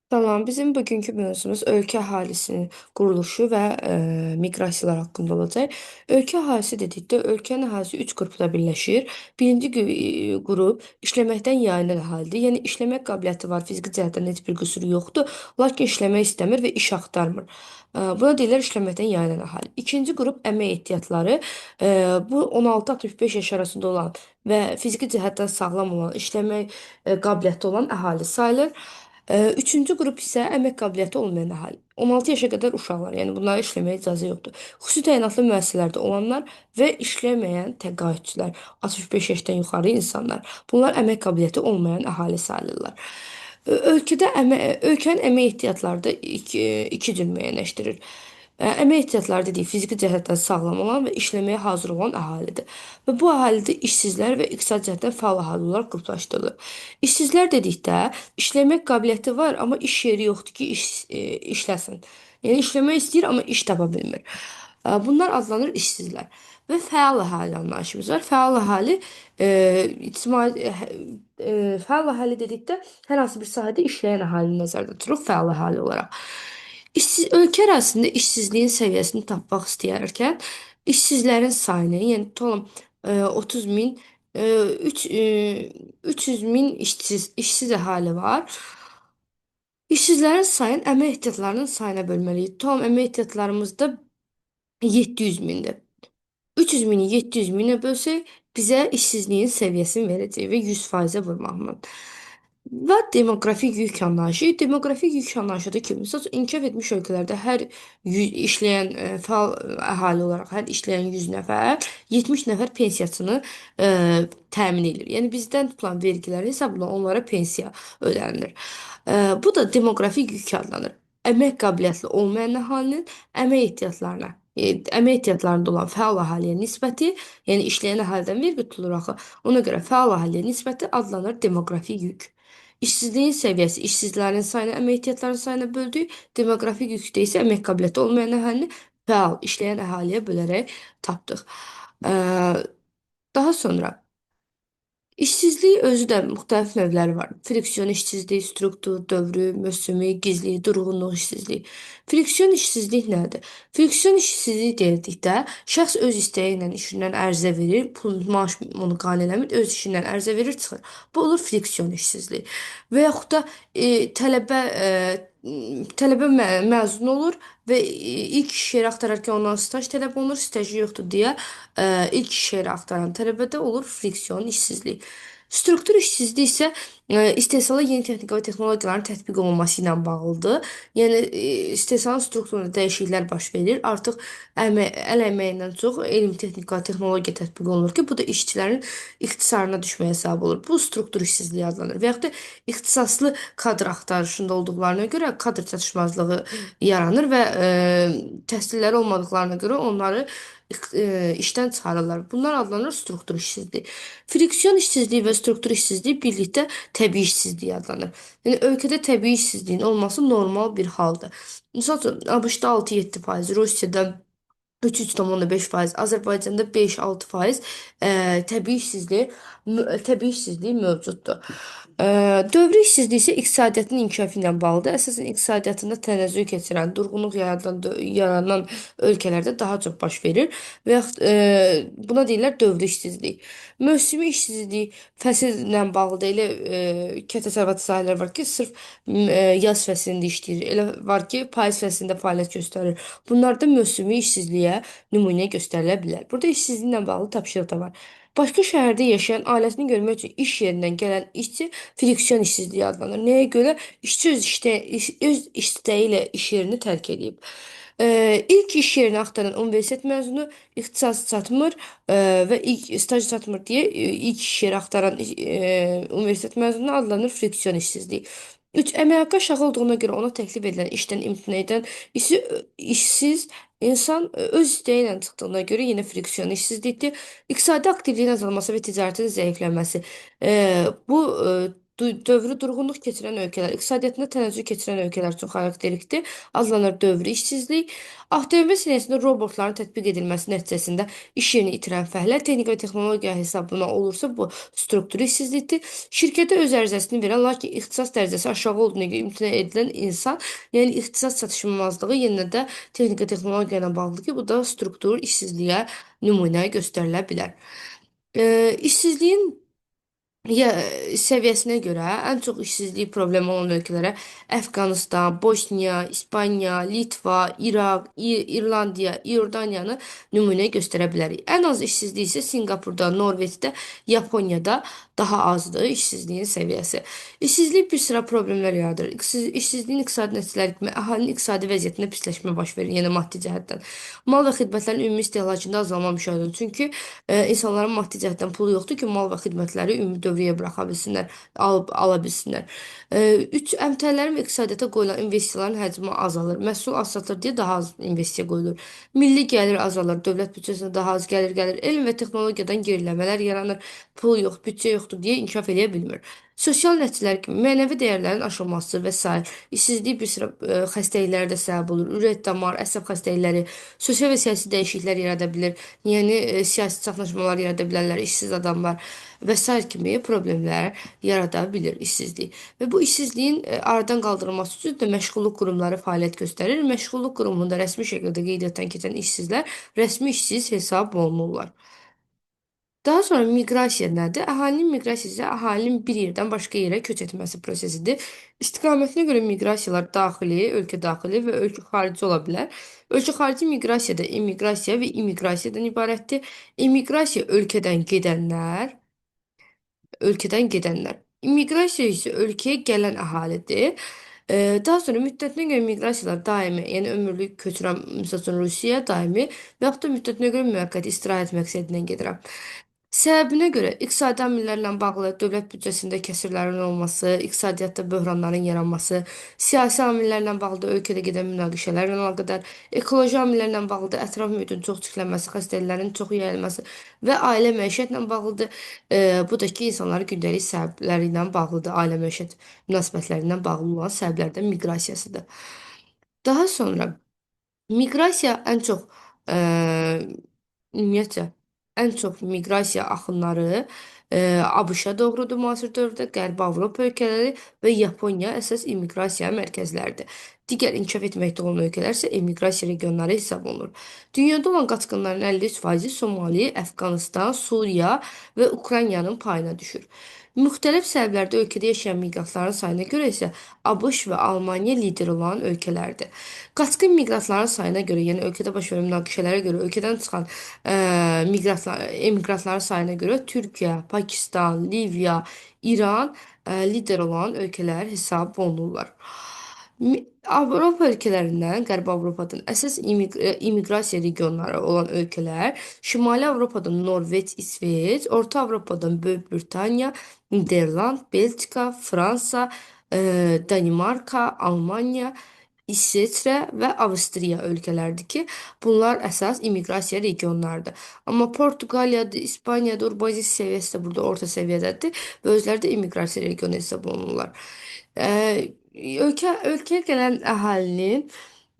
Tamam, bizim bugünkü mövzumuz ölkə əhalisinin quruluşu və miqrasiyalar haqqında olacaq. Ölkə əhalisi dedikdə ölkənin əhalisi üç qrupda birləşir. Birinci qrup işləməkdən yayılan əhalidir. Yəni işləmək qabiliyyəti var, fiziki cəhətdən heç bir qüsuru yoxdur, lakin işləmək istəmir və iş axtarmır. Buna deyirlər işləməkdən yayılan əhali. İkinci qrup əmək ehtiyatları. E, Bu 16-65 yaş arasında olan və fiziki cəhətdən sağlam olan, işləmək qabiliyyəti olan əhali sayılır. Üçüncü qrup isə əmək qabiliyyəti olmayan əhali. 16 yaşa qədər uşaqlar, yəni bunlara işləməyə icazə yoxdur. Xüsusi təyinatlı müəssisələrdə olanlar və işləməyən təqaüdçülər, 65 yaşdan yuxarı insanlar. Bunlar əmək qabiliyyəti olmayan əhali sayılırlar. Ölkədə ölkənin əmək ehtiyatları da iki cür müəyyənləşdirir. Əmək ehtiyatları dediyi fiziki cəhətdən sağlam olan və işləməyə hazır olan əhalidir. Və bu əhalidə işsizlər və iqtisadi cəhətdən fəal əhali olaraq qruplaşdırılır. İşsizlər dedikdə işləmək qabiliyyəti var, amma iş yeri yoxdur ki, işləsin. Yəni işləmək istəyir, amma iş tapa bilmir. Bunlar adlanır işsizlər. Və fəal əhali anlayışımız var. Fəal əhali e, ictimai fəal əhali dedikdə hər hansı bir sahədə işləyən əhalini nəzərdə tuturuq fəal əhali olaraq. İşsiz, ölkə ərazisində işsizliyin səviyyəsini tapmaq istəyərkən işsizlərin sayını, yəni tutalım 30 min, 3, 300 min işsiz əhali var. İşsizlərin sayını əmək ehtiyatlarının sayına bölməliyik. Tutalım əmək ehtiyatlarımızda 700 mindir. 300 mini 700 minə bölsək bizə işsizliyin səviyyəsini verəcək və 100%-ə vurmaqla. Və demoqrafik yük anlayışı. Demoqrafik yük anlayışı da ki, məsəl üçün, inkişaf etmiş ölkələrdə hər 100 işləyən fəal əhali olaraq hər işləyən 100 nəfər 70 nəfər pensiyasını e, təmin edir. Yəni bizdən tutulan vergilərin hesabına onlara pensiya ödənilir. Bu da demoqrafik yük adlanır. Əmək qabiliyyətli olmayan əhalinin əmək ehtiyatlarına, əmək ehtiyatlarında olan fəal əhaliyə nisbəti, yəni işləyən əhalidən vergi tutulur axı. Ona görə fəal əhaliyə nisbəti adlanır demoqrafik yük. İşsizliyin səviyyəsi işsizlərin sayını əmək ehtiyatlarının sayına böldük. Demoqrafik yükdə isə əmək qabiliyyəti olmayan əhalini fəal işləyən əhaliyə bölərək tapdıq. Ee, Daha sonra İşsizlik özü də müxtəlif növləri var. Friksion işsizlik, struktur, dövrü, mövsümi, gizli, durğunluq işsizliyi. Friksion işsizlik nədir? Friksion işsizlik dedikdə şəxs öz istəyi ilə işindən ərizə verir, pul, maaş onu qane eləmir, öz işindən ərizə verir, çıxır. Bu olur friksion işsizlik. Və yaxud da tələbə tələbə məzun olur və ilk iş yeri axtararkən ondan staj tələb olunur, stajı yoxdur deyə ilk iş yeri axtaran tələbədə olur friksion işsizlik. Struktur işsizlik isə istehsala yeni texnika və texnologiyaların tətbiq olunması ilə bağlıdır. Yəni istehsalın strukturunda dəyişikliklər baş verir. Artıq əl əməyindən çox elm, texnika, texnologiya tətbiq olunur ki, bu da işçilərin ixtisarına düşməyə səbəb olur. Bu struktur işsizliyi adlanır. Və yaxud da ixtisaslı kadr axtarışında olduqlarına görə kadr çatışmazlığı yaranır və təhsilləri olmadıqlarına görə onları işdən çıxarırlar. Bunlar adlanır struktur işsizliyi. Friksion işsizliyi və struktur işsizliyi birlikdə təbii işsizlik adlanır. Yəni ölkədə təbii işsizliyin olması normal bir haldır. Misal üçün, ABŞ-da 6-7%, Rusiyada 3,5%, Azərbaycanda 5-6% təbii işsizlik təbii işsizlik mövcuddur. Dövrü işsizlik isə iqtisadiyyatın inkişafı ilə bağlıdır. Əsasən iqtisadiyyatında tənəzzül keçirən, durğunluq yaranan ölkələrdə daha çox baş verir və yaxud buna deyirlər dövrü işsizlik. Mövsümi işsizlik fəsillə bağlıdır. Elə kənd təsərrüfatı sahələri var ki, sırf yaz fəslində işləyir. Elə var ki, payız fəslində fəaliyyət göstərir. Bunlarda mövsümi işsizliyə nümunə göstərilə bilər. Burada işsizliklə bağlı tapşırıq da var. Başqa şəhərdə yaşayan ailəsini görmək üçün iş yerindən gələn işçi friksion işsizliyi adlanır. Nəyə görə? İşçi öz istəyi ilə iş yerini tərk edib. İlk iş yerini axtaran universitet məzunu ixtisası çatmır və ilk staj çatmır deyə ilk iş yeri axtaran universitet məzunu adlanır friksion işsizliyi. 3. Əmək haqqı aşağı olduğuna görə ona təklif edilən işdən imtina edən işsiz, işsiz insan öz istəyi ilə çıxdığına görə yenə friksion işsizlikdir. İqtisadi aktivliyin azalması və ticarətin zəifləməsi. Bu Dövrü durğunluq keçirən ölkələr, iqtisadiyyatında tənəzzül keçirən ölkələr üçün xarakterikdir. Adlanır dövrü işsizlik. Avtomobil sənayesində robotların tətbiq edilməsi nəticəsində iş yerini itirən fəhlə texnika və texnologiya hesabına olursa bu struktur işsizlikdir. Şirkətə öz ərizəsini verən, lakin ixtisas dərəcəsi aşağı olduğuna görə imtina edilən insan, yəni ixtisas çatışmazlığı yenə də texnika texnologiya ilə bağlıdır ki, bu da struktur işsizliyə nümunə göstərilə bilər. İşsizliyin ya, səviyyəsinə görə ən çox işsizlik problemi olan ölkələrə Əfqanıstan, Bosniya, İspaniya, Litva, İraq, İrlandiya, İordaniyanı nümunə göstərə bilərik. Ən az işsizlik isə Sinqapurda, Norveçdə, Yaponiyada daha azdır işsizliyin səviyyəsi. İşsizlik bir sıra problemlər yaradır. İşsizliyin iqtisadi nəticələri kimi əhalinin iqtisadi vəziyyətində pisləşmə baş verir, yəni maddi cəhətdən. Mal və xidmətlərin ümumi istehlakında azalma müşahidə olunur. Çünki insanların maddi cəhətdən pulu yoxdur ki, mal və xidmətləri ümumi dövrəyə buraxa bilsinlər, alıb ala bilsinlər. Üç, əmtəələrin və iqtisadiyyata qoyulan investisiyaların həcmi azalır. Məhsul az satılır deyə daha az investisiya qoyulur. Milli gəlir azalır, dövlət büdcəsinə daha az gəlir gəlir. Elm və texnologiyadan geriləmələr yaranır. Pul yox, büdcə yoxdur deyə inkişaf eləyə bilmir. Sosial nəticələr kimi mənəvi dəyərlərin aşılması və sair, işsizlik bir sıra xəstəliklərə də səbəb olur. Ürək damar, əsəb xəstəlikləri, sosial və siyasi dəyişikliklər yarada bilir. Yəni siyasi çaxnaşmalar yarada bilərlər, işsiz adamlar və sair kimi problemlər yarada bilir işsizlik. Və bu işsizliyin aradan qaldırılması üçün də məşğulluq qurumları fəaliyyət göstərir. Məşğulluq qurumunda rəsmi şəkildə qeydiyyatdan keçən işsizlər rəsmi işsiz hesab olunurlar. Daha sonra miqrasiya nədir? Əhalinin miqrasiyası əhalinin bir yerdən başqa yerə köç etməsi prosesidir. İstiqamətinə görə miqrasiyalar daxili, ölkə daxili və ölkə xarici ola bilər. Ölkə xarici miqrasiya da emiqrasiya və immiqrasiyadan ibarətdir. Emiqrasiya ölkədən gedənlər, ölkədən gedənlər. İmmiqrasiya isə ölkəyə gələn əhalidir. Daha sonra müddətinə görə miqrasiyalar daimi, yəni ömürlük köçürəm, məsəl üçün Rusiyaya daimi və yaxud da müddətinə görə müvəqqəti istirahət məqsədi ilə gedirəm. Səbəbinə görə iqtisadi amillərlə bağlı dövlət büdcəsində kəsrlərin olması, iqtisadiyyatda böhranların yaranması, siyasi amillərlə bağlı da ölkədə gedən münaqişələrlə əlaqədar, ekoloji amillərlə bağlı da ətraf mühitin çox çirklənməsi, xəstəliklərin çox yayılması və ailə məişətlə bağlıdır. Bu da ki, insanların gündəlik səbəbləri ilə bağlıdır, ailə məişət münasibətləri ilə bağlı olan səbəblərdən miqrasiyasıdır. Daha sonra miqrasiya ən çox ümumiyyətcə ən çox miqrasiya axınları ABŞ-a doğrudur müasir dövrdə, Qərbi Avropa ölkələri və Yaponiya əsas immiqrasiya mərkəzləridir. Digər inkişaf etməkdə olan ölkələr isə emiqrasiya regionları hesab olunur. Dünyada olan qaçqınların 53%-i Somali, Əfqanıstan, Suriya və Ukraynanın payına düşür. Müxtəlif səbəblərdə ölkədə yaşayan miqrantların sayına görə isə ABŞ və Almaniya lider olan ölkələrdir. Qaçqın miqrantların sayına görə, yəni ölkədə baş verən münaqişələrə görə ölkədən çıxan miqrantlar, emiqrantların sayına görə Türkiyə, Pakistan, Liviya, İran lider olan ölkələr hesab olunurlar. Avropa ölkələrindən, Qərbi Avropadan əsas immiqrasiya regionları olan ölkələr Şimali Avropadan Norveç, İsveç, Orta Avropadan Böyük Britaniya, Niderland, Belçika, Fransa, Danimarka, Almaniya, İsveçrə və Avstriya ölkələrdir ki, bunlar əsas immiqrasiya regionlarıdır. Amma Portuqaliyada, İspaniyada urbanizm səviyyəsi də burada orta səviyyədədir və özləri də immiqrasiya regionu hesab olunurlar. Ölkəyə gələn əhalinin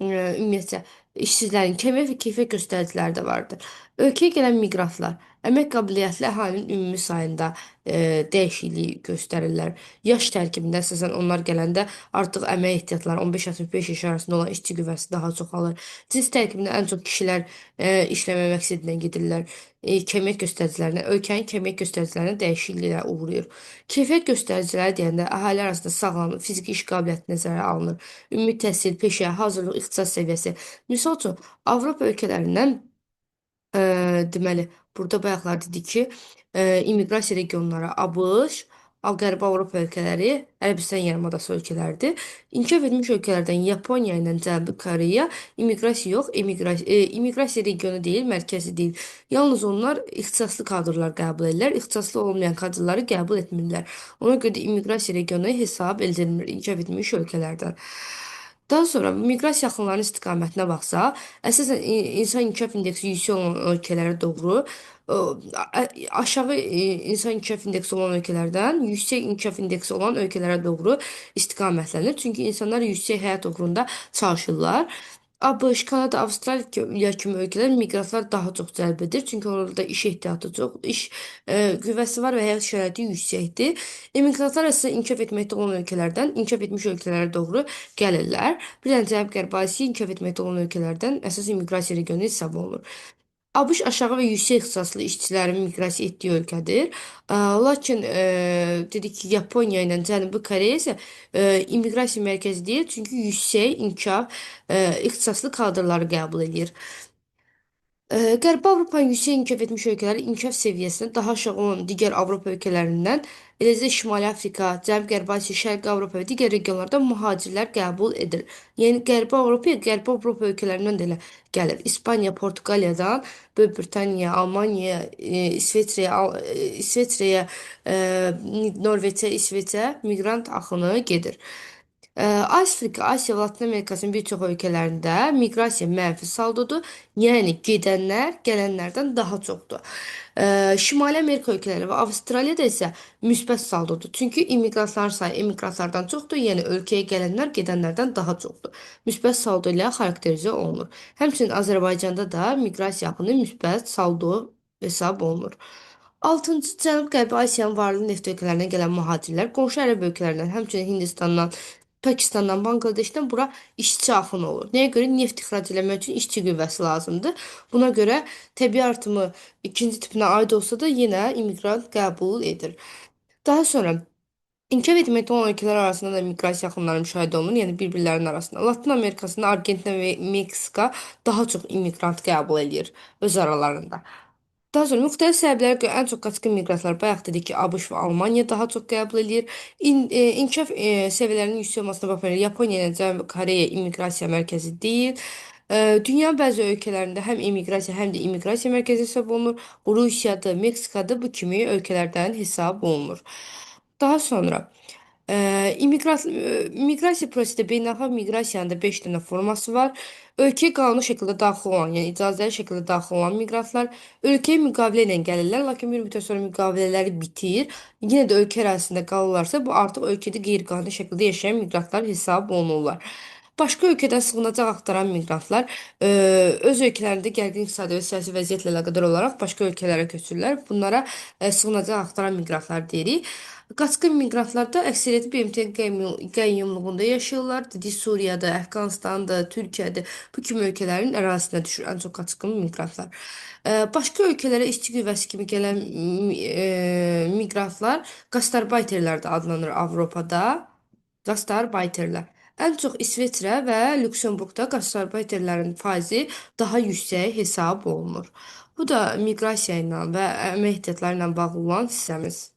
ümumiyyətcə işsizlərin kəmiyyət və keyfiyyət göstəriciləri də vardır. Ölkəyə gələn miqrantlar əmək qabiliyyətli əhalinin ümumi sayında dəyişiklik göstərirlər. Yaş tərkibində əsasən onlar gələndə artıq əmək ehtiyatları 15-65 yaş arasında olan işçi qüvvəsi daha çoxalır. Cins tərkibində ən çox kişilər işləmə məqsədilə gedirlər. Kəmiyyət göstəricilərinə, ölkənin kəmiyyət göstəricilərinə dəyişikliklər uğrayır. Keyfiyyət göstəriciləri deyəndə əhali arasında sağlamlıq, fiziki iş qabiliyyəti nəzərə alınır. Ümumi təhsil, peşə, hazırlıq, ixtisas səviyyəsi. Misal üçün, Avropa ölkələrindən deməli, burada bayaqlar dedik ki, immiqrasiya regionları ABŞ, Qərbi Avropa ölkələri, Ərəbistan yarımadası ölkələridir. İnkişaf etmiş ölkələrdən Yaponiya ilə Cənubi Koreya immiqrasiya yox, immiqrasiya regionu deyil, mərkəzi deyil. Yalnız onlar ixtisaslı kadrlar qəbul edirlər, ixtisaslı olmayan kadrları qəbul etmirlər. Ona görə də immiqrasiya regionu hesab edilmir inkişaf etmiş ölkələrdən. Daha sonra miqrasiya axınlarının istiqamətinə baxsaq, əsasən insan inkişaf indeksi yüksək olan ölkələrə doğru, aşağı insan inkişaf indeksi olan ölkələrdən yüksək inkişaf indeksi olan ölkələrə doğru istiqamətlənir. Çünki insanlar yüksək həyat uğrunda çalışırlar. ABŞ, Kanada, Avstraliya kimi ölkələr miqrantlar daha çox cəlb edir. Çünki orada iş ehtiyatı çox, iş qüvvəsi var və həyat şəraiti yüksəkdir. İmmiqrantlar əsasən inkişaf etməkdə olan ölkələrdən inkişaf etmiş ölkələrə doğru gəlirlər. Bir dənə Cənub-Qərbi Asiya inkişaf etməkdə olan ölkələrdən əsas immiqrasiya regionu hesab olunur. ABŞ aşağı və yüksək ixtisaslı işçilərin miqrasiya etdiyi ölkədir. Lakin dedik ki, Yaponiya ilə Cənubi Koreya isə immiqrasiya mərkəzi deyil, çünki yüksək inkişaf ixtisaslı kadrları qəbul edir. Qərbi Avropanın yüksək inkişaf etmiş ölkələri inkişaf səviyyəsində daha aşağı olan digər Avropa ölkələrindən, eləcə də Şimali Afrika, Cənub-Qərbi Asiya, Şərqi Avropa və digər regionlardan mühacirlər qəbul edir. Yəni Qərbi Avropaya Qərbi Avropa ölkələrindən də elə gəlir. İspaniya, Portuqaliyadan, Böyük Britaniya, Almaniya, İsveçrəyə, İsveçrəyə, e, Norveçə, İsveçə miqrant axını gedir. Afrika, Asiya və Latın Amerikasının bir çox ölkələrində miqrasiya mənfi saldodur. Yəni gedənlər gələnlərdən daha çoxdur. Şimali Amerika ölkələri və Avstraliyada isə müsbət saldodur. Çünki immiqrantların sayı emiqrantlardan çoxdur. Yəni ölkəyə gələnlər gedənlərdən daha çoxdur. Müsbət saldo ilə xarakterizə olunur. Həmçinin Azərbaycanda da miqrasiya axını müsbət saldo hesab olunur. Altıncı, Cənub-Qərbi Asiyanın varlı neft ölkələrindən gələn mühacirlər qonşu ərəb ölkələrindən, həmçinin Hindistandan, Pakistandan, Bangladeşdən bura işçi axını olur. Nəyə görə? Neft ixrac eləmək üçün işçi qüvvəsi lazımdır. Buna görə təbii artımı ikinci tipinə aid olsa da yenə immiqrant qəbul edir. Daha sonra İnkişaf etməkdə olan ölkələr arasında da miqrasiya axınları müşahidə olunur, yəni bir-birlərinin arasında. Latın Amerikasında Argentina və Meksika daha çox immiqrant qəbul eləyir öz aralarında. Daha sonra müxtəlif səbəblərə görə ən çox qaçqın miqrantlar bayaq dedik ki, ABŞ və Almaniya daha çox qəbul eləyir. İnkişaf səviyyələrinin yüksək olmasına baxmayaraq Yaponiya ilə Cənubi Koreya immiqrasiya mərkəzi deyil. Dünyanın bəzi ölkələrində həm immiqrasiya, həm də immiqrasiya mərkəzi hesab olunur. Rusiyada, Meksikada bu kimi ölkələrdən hesab olunur. Daha sonra miqrasiya prosesində beynəlxalq miqrasiyanın da 5 dənə forması var. Ölkəyə qanuni şəkildə daxil olan, yəni icazəli şəkildə daxil olan miqrantlar ölkəyə müqavilə ilə gəlirlər, lakin bir müddət sonra müqavilələri bitir. Yenə də ölkə ərazisində qalırlarsa, bu artıq ölkədə qeyri-qanuni şəkildə yaşayan miqrantlar hesab olunurlar. Başqa ölkədən sığınacaq axtaran miqrantlar öz ölkələrində gərgin iqtisadi və siyasi vəziyyətlə əlaqədar olaraq başqa ölkələrə köçürlər. Bunlara sığınacaq axtaran miqrantlar deyirik. Qaçqın miqrantlar da əksəriyyəti BMT qəyyumluğunda yaşayırlar. Dedik Suriyada, Əfqanıstanda, Türkiyədə bu kimi ölkələrin ərazisinə düşür ən çox qaçqın miqrantlar. Başqa ölkələrə işçi qüvvəsi kimi gələn miqrantlar qastarbayterlər də adlanır Avropada. Qastarbayterlər. Ən çox İsveçrə və Lüksemburqda qastarbayterlərin faizi daha yüksək hesab olunur. Bu da miqrasiya ilə və əmək ehtiyatları ilə bağlı olan hissəmiz.